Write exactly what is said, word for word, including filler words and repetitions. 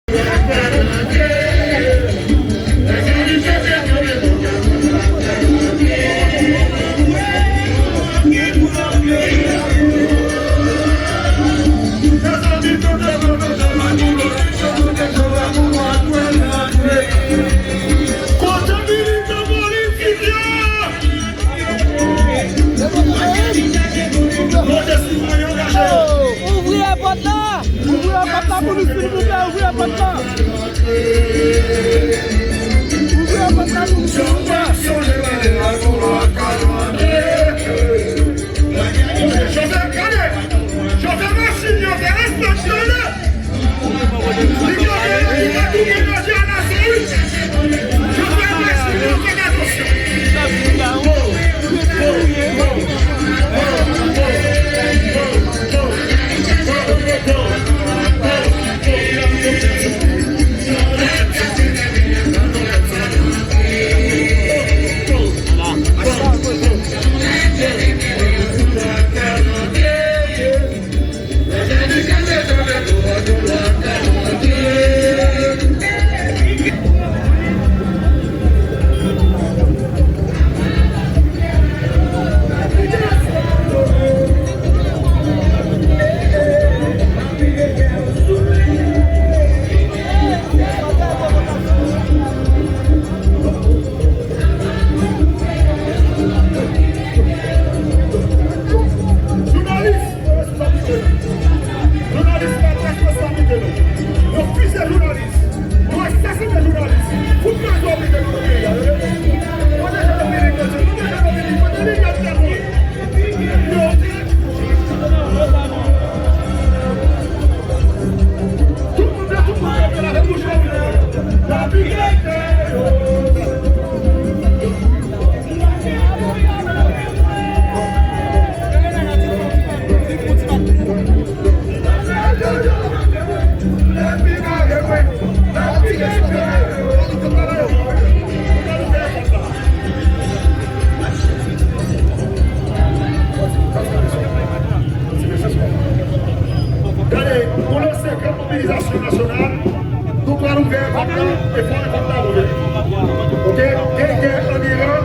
Kote militan politik yo? Kote sitwayen angaje yo? Ouvri pòt la! Ouvri pòt la pou nou, silvouplè, ouvri pòt la! Ouvri pòt la pou nou, silvouplè! Chofè, gade! Chofè machin yo, fè respè, tande! Li bloke yo, li pa tounen yo di a la seri. Yo fè mèsi, yo fè atansyon. Jounalis, yo respekte nou. Jounalis, se responsabilite nou. Yo fize jounalis. Yo asasine jounalis. Fout kraze oblije nou nan peyi a, tande? Kote Jean Dominique, mesye? Kote Jean Dominique? Kote Liliane Théophile? Yo, tout moun vle, tout moun vle, lave bouch yo. Lavi. Gade, nou lanse gran mobilizasyon nasyonal, nou pral ouvè vòt la, e fò vòt la ouvè. Oke? Gen gè an Iran,